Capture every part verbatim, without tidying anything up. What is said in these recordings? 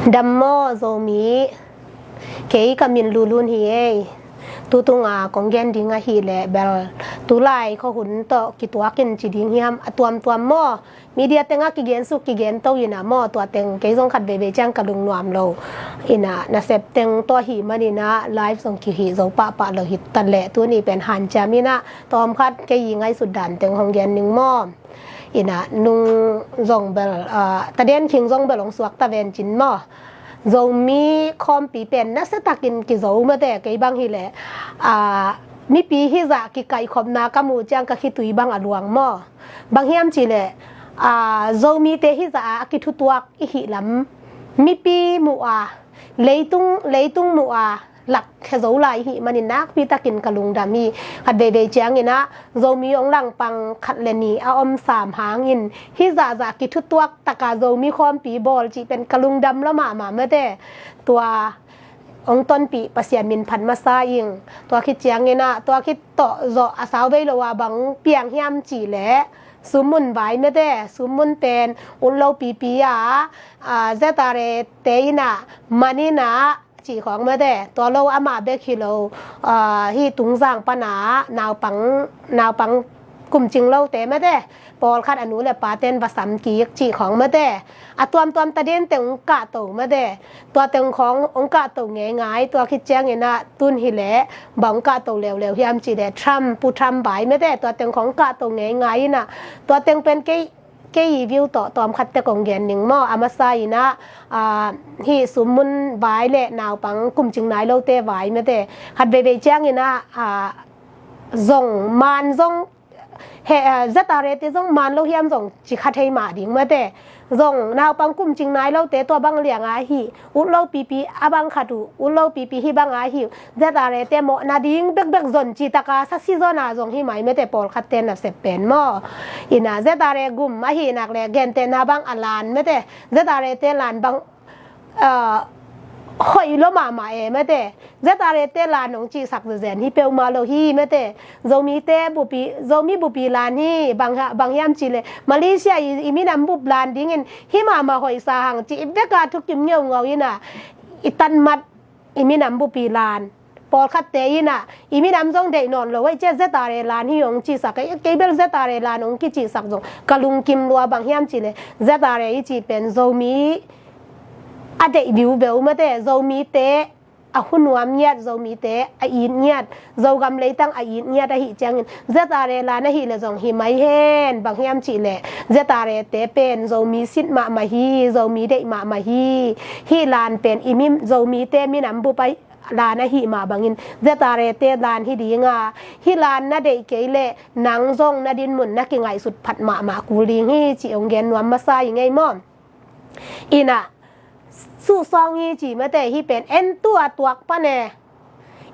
Dam maw Zomi? Kei ka min Lulun hi ei. Tutunga kong gen ding ahih leh bel tulai khuahun tawh kituakin ci ding hiam, a tuamtuam maw? Media tengah kigen suk kigen to inah maw, tua teng kei zong khat veivei ciang ka lungnuam lo. Inah nasep teng tawh ahih maninah live zong kihih zo pahpah lo hi ta leh tuni pen hanciam inah tawmkhat kei i ngaihsut dan teng hong gen ning maw? Inah nung zong bel, ah, taden khing zong bel hong suak ta ven cin maw? Zomi khawmpi pen nasiatakin kizo mate, kei bang hileh, ah, mipi hizah kikaihkhopna ka muh ciang ka khitui bang a luang maw? Bang hiam cihleh, ah, Zomite hizah a kithutuak i hih lam mipi muh a, leitung, leitung muh a lakkhia zo lai i hih manin nakpitakin ka lungdam hi. Khat veivei cianginah Zomi hong langpang khat le nih a om sam hangin hizahzah kithutuak taka Zomi khawmpi bawl cih pen ka lungdam lua mahmah mate. Tua hong tonpih Pasian min phat masa ing. Tua khit cianginah tua khit tawh zawh a sau vei lo a bang piang hiam cihleh summun vai mate, summun pen ut lo pipi a, ah, Z R A te inah man inah cih khawng mate, tua lo amah bek hi lo, ah, hih Tungzang pana naupang, naupang kumcing lote mate, pawlkhat a nu le paten va sam kik cih khawng mate, a tuamtuam taden teng hong kahto mate, tua teng khawng hong kahto ngeingai, tua khit cianginah tun hileh bang hong kahto leuleu hiam cihleh Trump, Pu Trump vai mate, tua teng khawng hong kahto ngeingai inah tua teng pen kei kei i view tawh tawmkhat te kong gen ning maw? A masa inah, ah, hih summun vai le naupang kumcing nai lote vai mate. Khat veivei cianginah, ah, zong man zong he, ah, Z R A te zong man lo hiam zong ci kha thei mah ding mate. Zong naupang kumcing nai lote tua bang lianga hih ut lo pipi a bang khat uh, ut lo pipi hih banga hi uh, Z R A te mawhna ding bekbek zon cih taka sasi zona zong hi mai mate, pawlkhatte nasep pen maw? Inah Z R A gum ahih nak le gentehna bang a lan mate, Z R A te lan bang, ah, hoih lo mahmah e mate. Z R A te lan hong cihsak zezen hi peuhmah lo hi mate. Zomite bupi, Zomi bupi lan hi, bang ha-, bang hiam cihleh Malaysia i, i minam bup lan dingin hi mahmah hoihsa hang cih beka thukim ngeungau inah i tanmat i minam bupi lan. Pawlkhatte inah i minam zong deih nawn lo, ei cia Z R A lan hi hong cihsak, kei, kei bel Z R A lan hong kicihsak zong ka lungkim lua, bang hiam cihleh Z R A i cih pen Zomi a deih viuveu mate, Zomite a hunuam ngiat, Zomite a it ngiat, Zogam leitang a it ngiat ahih ciangin Z R A lan ahih le zong hi mai hen, bang hiam cihleh Z R A te pen Zomi sit mahmah hi, Zomi deih mahmah hi. Hih lan pen i mi Zomite minam bup a lan ahih mah bangin Z R A te lan hi dinga, hih lan na deih kei leh nang zong na dinmun na kingaihsut phat mahmah kul ding hi cih hong gen nuam masa i ngei maw? Inah suhsawng hi ci mate, hih pen en tua tuak pan e.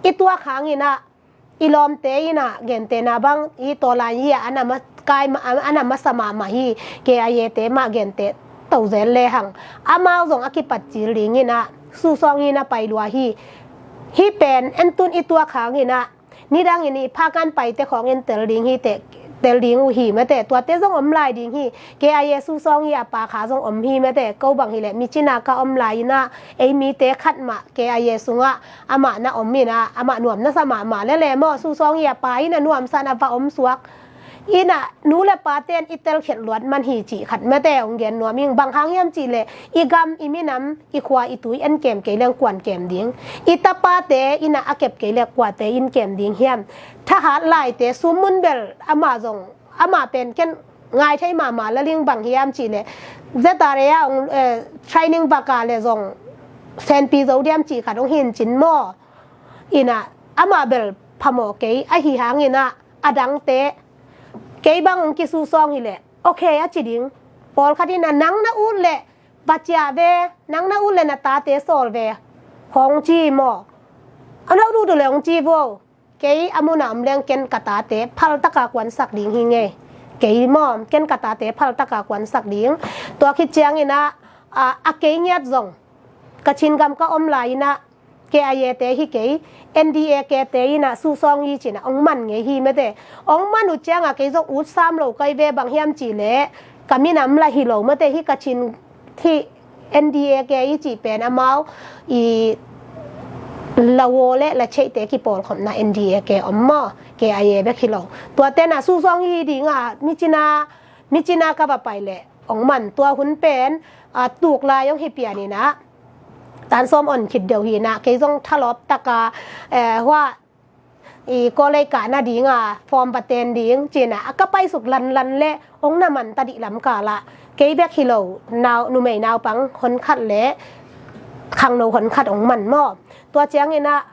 I tuak hanginah i lawmte inah gentehna bang i tawlan hi a, a na ma kai ma, a na masa mahmah hi. K I A te mah genteh to zel lehang amau zong a kipat cil dinginah suhsawng inah pai lua hi. Hih pen en tun i tuak hanginah nidangin i phakan paite khawngin tel ding hi teh, tel ding uh hi mate, tuate zong om lai ding hi. K I A suhsawng hi a pa kha zong om hi mate, ko bang hileh Myitkyina ka om lai inah ei mite khat mah K I A sungah amah na om inah amah nuam na sa mahmah lele maw, suhsawng hi a pa inah nuamsa na va om suak. Inah nu le paten i telkhiat luat man hi cih khat mate hong gen nuam ing, bang hang hiam cihleh i gam i minam i khua i tui en kem kei leng kuan kem ding? I tapate inah a kep kei le kuate in kem ding hiam? Thahat laite summun bel amah zong, amah pen ken ngai thei mahmah laling, bang hiam cihleh Z R A a hong, eh, training vaka le zong senpi zo diam cih khat hong hin cin maw? Inah amah bel phamawh kei ahi hanginah a dangte kei bang hong kisuhsawng hileh okay a ci ding. Pawlkhat inah nang na ut leh va ciah ve, nang na ut leh na tate sawl ve hong ci maw? A na ut uh leh hong ci vo. Kei a munah om leng ken ka tate phaltaka kuansak ding hi ngei. Kei maw, ken ka tate phaltaka kuansak ding. Tua khit cianginah, a, a kei ngiat zong Kachin gam ka om lai inah K I A te hi kei, N D A K te inah suhsawng hi cinah hong man ngei hi mate. Hong man uh cianga kei zong ut sam lo kai ve, bang hiam cihleh ka minam lah hi lo mate, hi Kachin, hi N D A K i cih pen amau i lawo le la cheihte kipawlkhopna N D A K om maw, K I A bek hi lo. Tuate na Susawng i dinga Myitkyina, Myitkyina ka va pai leh ong man tua hun pen, a, tuk lai ong hi pian inah, tan sawm on khit deuh hi inah, kei zong thalawp taka, eh, hua i college kah nadinga form va ten ding ci inah, a ka paisuk lanlan le ong na man ta dih lam kala, kei bek hi lo, nau, numei naupang honkhat le khangno honkhat ong man maw. Tua ciang inah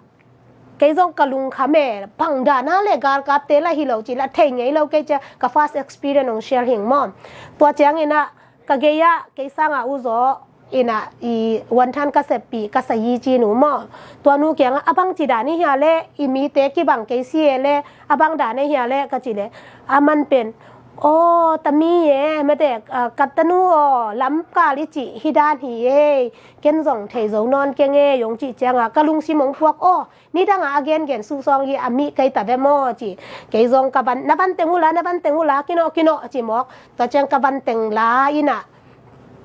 kei zong ka lungkham e, bang dana le galkapte la hi lo ci la thei ngei lo kei cia, ka first experience ong share hing maw. Tua ciang inah ka gei-ah kei sanga uzaw inah i wanthan ka seppih ka sayi ci nu maw. Tua nu kiangah a bangci dan i hia le, i mite kibang kei si e le, a bang dan i hia le ka ci le, a man pen, aw, tami e, mate, ah, ka tanu aw, lamkal i cih hi dan hi e, ken zong thei zo nawn keng e, ong cih cianga ka lungsim ong puak aw. Nidanga a gengen Susawng i a mih kei ta ve maw ci. Kei zong ka van, na van teng ula, na van teng ula, kinawh, kinawh ci mawk. Tua ciang ka van teng la inah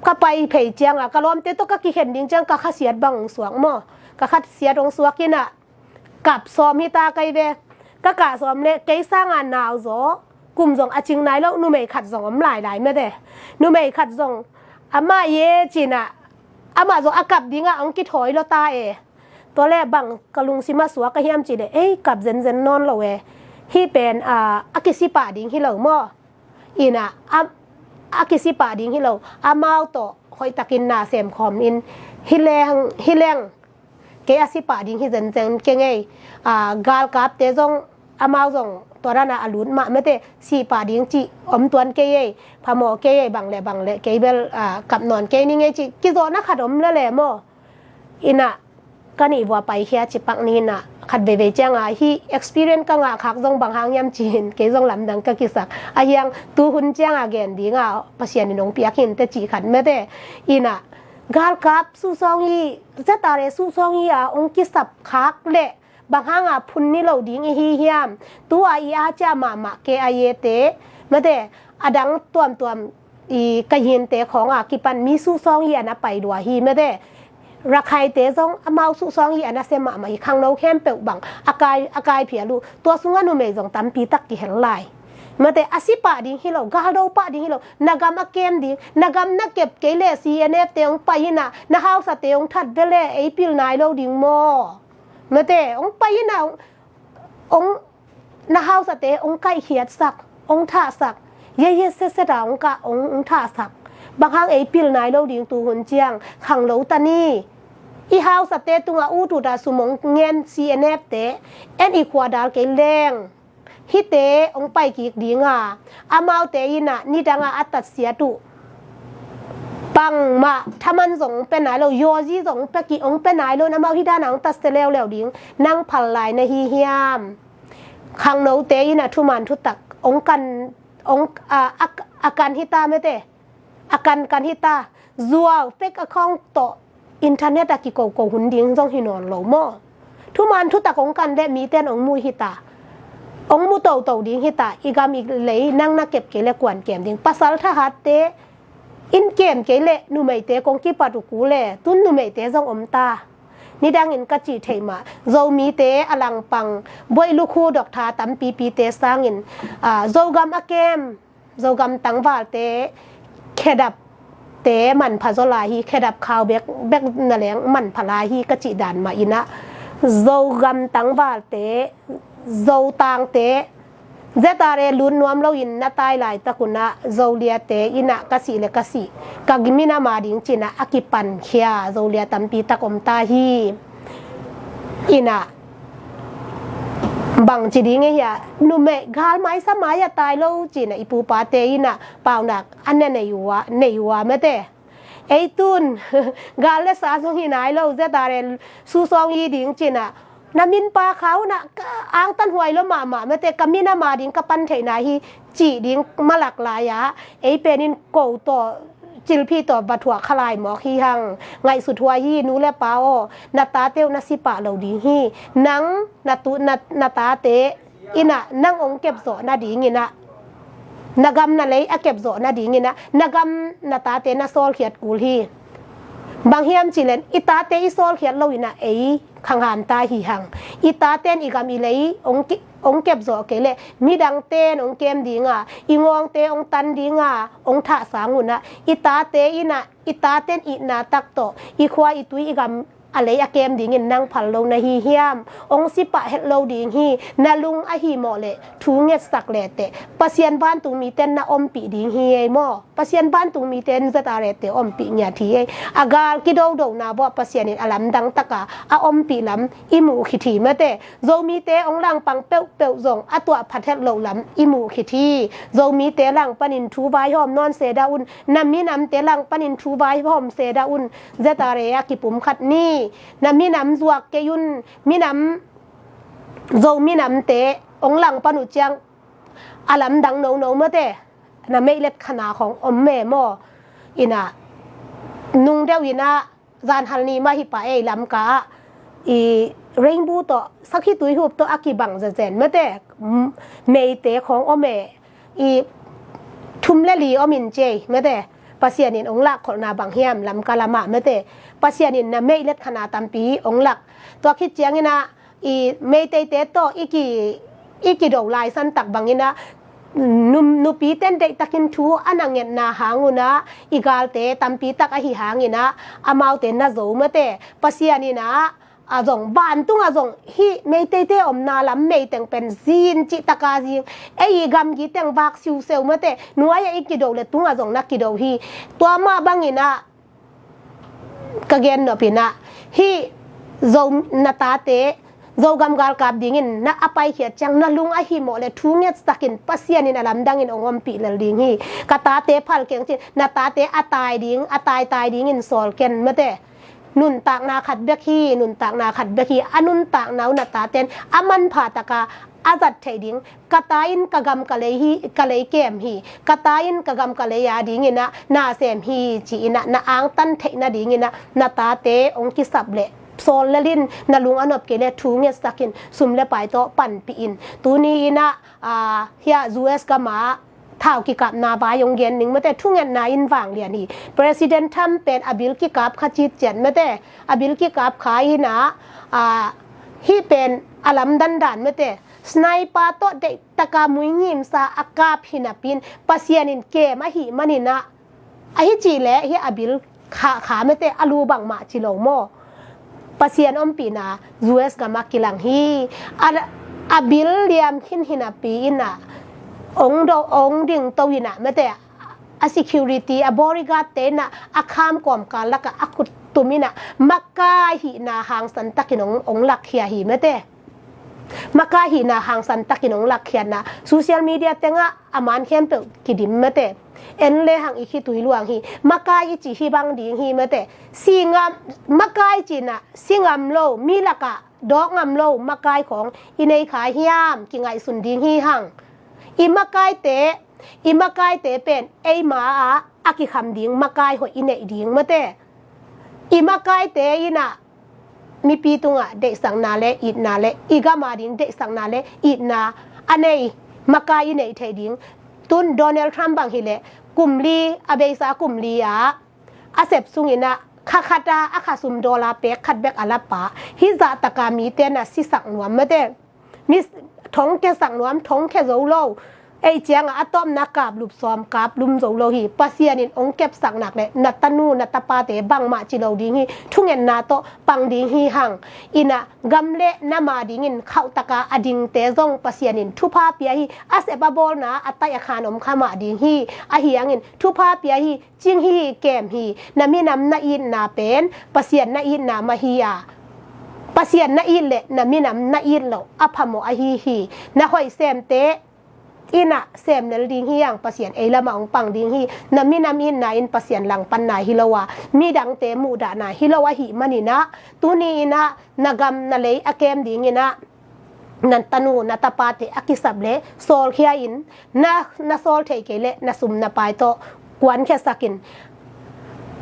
ka pai phei cianga ka lawmte tawh ka kikhen ding ciang ka khasiat bang ong suak maw. Ka khasiat ong suak inah kap sawm hi ta kei ve. Ka kah sawm le kei sanga nauzaw, kum zong a cing nai lo, numei khat zong om lailai mate. Numei khat zong amah ye ci inah, amah zong a kap dinga ong kithawi lo ta e. Tua le bang ka lungsim a suak ka hiam ci le, ei, kap zenzen nawn lo e. Hih pen, a, a kisipah ding hi lo maw. Inah, a, a kisipah ding hi lo. Amau tawh hoihtakin na semkhawm in, hi leng, hi leng, kei a sipah ding hi zenzen keng ei. A, galkapte zong, amau zong tua dana a lut mah mate, sipah ding cih om tuan kei ei, phamawh kei ei, bang le bang le, kei bel, a, kap nawn kei ning ei cih kizawhna khat om lele maw. Inah, ka nih vua paikhia cipak ni inah, khat veivei cianga hih experience ka ngah khak zong bang hang hiam ci-in kei zong lamdang ka kisak. A hiang tuhun cianga gen dinga Pasian in ong piak hinte cih khat mate. Inah, galkap Susawng i, ZRA Susawng i a ong kisap khak le bang hanga phun ni lo ding i hi hiam. Tua i a cia mahmah K I A te mate, a dang tuamtuam i ka yinte khawnga kipan mi Susawng i a na pai lua hi mate. Rakhaite zong amau Susawng i a na sem mahmah hi, khangno khempeuh bang a kai, a kai phial uh. Tua sunga numei zong tampi tak kihel lai mate. A sipah ding hi lo, galdo pah ding hi lo, na gam a kem ding, na gam na kep kei le C N F te ong pai inah, na hausate ong that ve le ei pil nai lo ding maw. Mate, ong pai inah, ong, ong na hausate ong kaihkhiatsak, ong thahsak, yeye seset a ong kah, ong, ong thahsak. Bang hang ei pil nai lo ding tuhun ciang, khanglo ta ni. I hausate tunga ut uta sum ong ngen C N F te, en i khua dal kei leng. Hihte ong pai kik dinga, amaute inah nidanga a tatsiat uh bangmah thaman zong ong pe nai lo, yawzi zong ong pe kik, ong pe nai lo, amau hih dana ong tatsia leuleu ding, nang phal lai na hi hiam. Khangnote inah thuman thutak ong kan, ong, a, a, a kan hi ta mate. A kankan hi ta. Zuau, fake account tawh internet a kikoko hun ding zong hi nawn lo maw. Thuman thutak ong kan le miten ong mu hi ta. Ong mu toto ding hi ta. I gam i lei nang na kep kei le kuan kem ding. Pasal thahatte in kem kei le numeite kong kipat uh kul e, tun numeite zong om ta. Nidangin ka cih theih mah, Zomite a langpang, buaih lukhu doktha tampipite sangin, a, Zogam a kem, Zogam tangvalte khedapte manpha zaw lai hi, khedap khau bek, bek na leng manpha lai hi ka cih dan mah inah, Zogam tangvalte, Zotangte, ZRA lut nuam loin na tai laitak unah Zoliate inah ka sih le ka sih, ka minam a ding cinah a kipankhia Zolia tampi tak om ta hi. Inah bangci ding e hia, numei gal maisa mai a tai lo cinah i pupate inah paunak a na nei uh a, nei uh a mate. Ei tun gal le sa zong hi nai lo, ZRA Susawng i ding cinah na min pa kha unah ka angtan huai lo mahmah mate, ka minam a ding ka pan theihna hi cih ding malak lai-a, ei penin ko tawh cilphi tawh va thuak kha lai mawk hi hang. Ngaihsut huai hi nu le pa aw, na tate uh na sipah lo ding hi. Nang na tu, na, na tate inah nang ong kepzawh nadinginah, na gam na lei a kepzawh nadinginah na gam na tate na sawlkhiat kul hi. Bang hiam cih leh i tate i sawlkhiat lo in ah ei khanghamta hi hang. I taten i gam i lei hong ki-, hong kepzawh kei leh midangten hong kem ding a, i ngawngte hong tan ding a, hong thahsang un ah i tate in ah, i taten itna tak tawh i khua i tui i gam a lei a kem dingin nang phal lo na hi hiam? Hong si pah het lo ding hi. Na lung a hihmawh leh thu ngetsak lehteh Pasian vantung miten na ompih ding hi ei maw. Pasian vantung miten ZRA te ompih ngiat hi ei. A gal kidodona bawh Pasian in a lamdang taka a ompih lam i muh khit hi mate. Zomite hong langpang peuhpeuh zong a tuah phat het loh lam i muh khit hi. Zomite langpanin thu vaihawm nawn seda un, na minamte langpanin thu vaihawm seda un. ZRA a kipum khat ni. Na minam zuak kei un, minam, Zo minamte hong langpan uh ciang a lamdang nono mate. Na meihlet khana khawng om me maw? In ah nung deuh in ah zanhal ni mah hi pah ei, Lamka ah i rainbow tawh, sakhi tuihup tawh a kibang zenzen mate. Meite khawng om e. I thum le li om in cei mate. Pasian in hong lakkholhna bang hiam? Lamka lamah mate. Pasian in na meihlet khana tampi hong lak. Tua khit ciangin ah i Meiteite tawh i ki, i kido lai santak bangin ah num-, nupiten deihtakin thu a na ngetna hang un ah i galte tampi tak ahi hangin ah amaute na zo mate. Pasian in ah a zong vantung a zong hih Meiteite omna lam meiteng pen zin cih taka zing, ei i gamgi teng vak siuseu mate. Nuai a i kido le tung a zong na kido hi. Tua mah bangin ah ka gen nop in ah hih Zo, na tate Zogam galkap dingin na a paikhiat ciang na lung a hihmawh le thu ngetsakin Pasian in a lamdangin hong ompih lel ding hi. Ka tate phal keng cin, na tate a tai ding, a taitai dingin sawl ken mate. Nuntakna khat bek hi, nuntakna khat bek hi. A nuntakna uh na taten a manpha taka a zat theih ding. Ka ta in ka gam ka lei hi, ka lei kem hi. Ka ta in ka gam ka lei a dingin ah na sem hi ci-in ah na angtan theih nadingin ah na tate hong kisap leh sawl lel in. Na lung a nop kei leh thu ngetsakin, sum le pai tawh panpih in. Tuni in ah, ah, hiah U S gam ah thau kikapna vai hong gen ning mate. Thungetna in vanglian hi. President Trump pen a bil kikap kha citciat mate. A bil kikap kha in ah, ah, hih pen a lamdandan mate. Sniper tawh deihtaka muingimsa a kap hi napi-in Pasian in kem ahih manin ah, ahi cih leh hih a bil kha, kha mate, a lu bangmah ci lo maw? Pasian ompihna U S gam ah kilang hi. A, a bil liam khin hi napi-in ah hong do, hong dingto in ah mate, a security, a bodyguard te in ah a kham kawmkal lakah a khut tum in ah makai hihna hangsan takin hong, hong lakkhia hi mate. Makai hihna hangsan takin hong lakkhiatna social media tengah a man khempeuh kidim mate. En lehang i khitui luang hi. Makai i cih hih bang ding hi mate. Si ngam, makai cihna si ngam lo, mi lakah dawk ngam lo makai khawng i nei kha hiam? Kingaihsun ding hi hang. I makaite, i makaite pen eima ah a kikham ding makai hoih i neih ding mate. I makaite in ah mipi tungah deihsakna le itna le i gam a ding deihsakna le itna a nei makai i neih theih ding. Tun Donald Trump bang hi leh kum li, a beisa kum li ah a sep sungin ah kha khat ah a khasum dollar pek khat bek a lapa. Hih zahtaka mite na sisak nuam mate. Mi thongkhe sak nuam, thongkhe zo lo. Ei ciangah a tawpna kap lup sawm, kap lum zo lo hi. Pasian in hong kepsak nak leh na tanu na tapate bangmah ci lo ding hi. Thungetna tawh pang ding hi hang. In ah gam le nam a dingin khauhtaka a dingte zong Pasian in thupha pia hi. A sep a bawlna a taih a khan om kha mah ding hi. Ahi hangin thupha pia hi. Cing hi, kem hi. Na minam na itna pen Pasian na itna mah hi a, Pasian na it leh na minam na it loh a phamawh ahi hi. Na hoih semte in ah sem lel ding hi hang. Pasian ei lamah hong pang ding hi. Na minam itna in Pasian langpanna hi lo a, midangte muhdahna hi lo ahih manin ah, tuni in ah na gam na lei a kem dingin ah na tanu na tapate a kisap leh sawlkhia in. Na, na sawl thei kei leh na sum na pai tawh kuankhiasak in.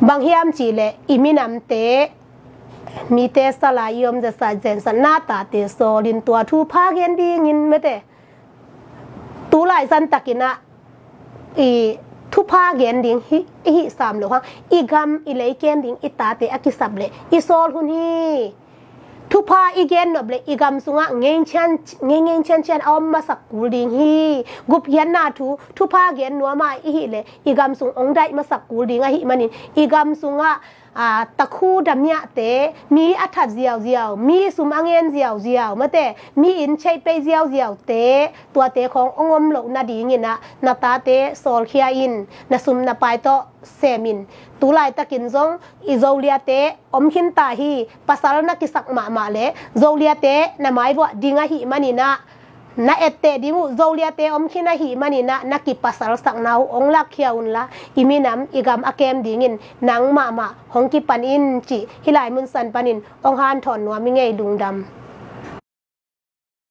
Bang hiam cih leh i minamte, mite sal a i om zesa zensa na tate sawl in, tua thupha gen dingin mate. Tulai santakin ah i thupha gen ding hi, i hih sam lo hang, i gam i lei kem ding i tate a kisap leh i sawl hun hi. Thupha i gen nop leh i gam sungah ngeingcian, ngei ngeingciancian a om masak kul ding hi. Gupkhiatna thu, thupha gen nuam a i hih leh i gam sung ong daih masak kul ding ahih manin i gam sungah, aa, takhu damiahte, mi a that ziauziau, mi sum a ngen ziauziau, mate, mi inn cheih pei ziauziaute, tuate khawng ong om loh nadingin ah na tate sawlkhia in, na sum na pai tawh sem in. Tulaitakin zong i Zoliate om khin ta hi. Pasal na kisak mahmah leh Zoliate na maivuah ding ahih manin ah, na etteh ding uh Zoliate om khin ahih manin ah, na kipasalsakna uh ong lakkhia unla, i minam i gam a kem dingin nang mahmah hong kipan in cih hih lai mun san panin ong hanthawn nuam ing ei. Lungdam.